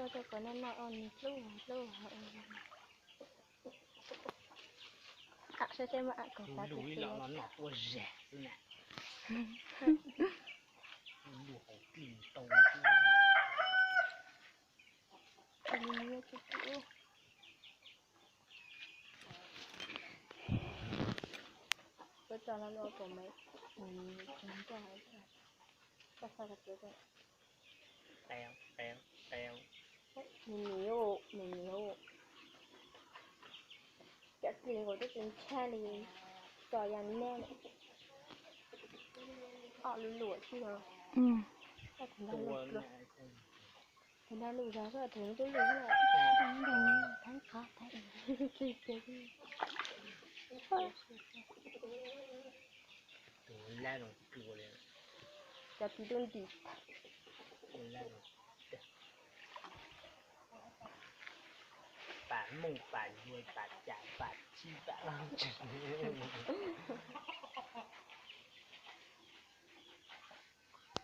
Rau kom noj noj ua nws dlub dlub. Am saib seb muaj am kom xav tiag tiag. Lus ib los no noj tuaj zag xwb na. Lus hauv kis tau. Koj tso no kom me, koj xa koj Nws niam, nws niam, cov kis nkaus twb tsis ntshai li, tso ya neb lawm. Ob lub luam xwb os. Tus nrog lus zog xwb, tus twb lus xwb. Thaib qhov thaib. Cov tib tub nti. Pam mooj pam yuav pam cas pam txib pam laj tsev.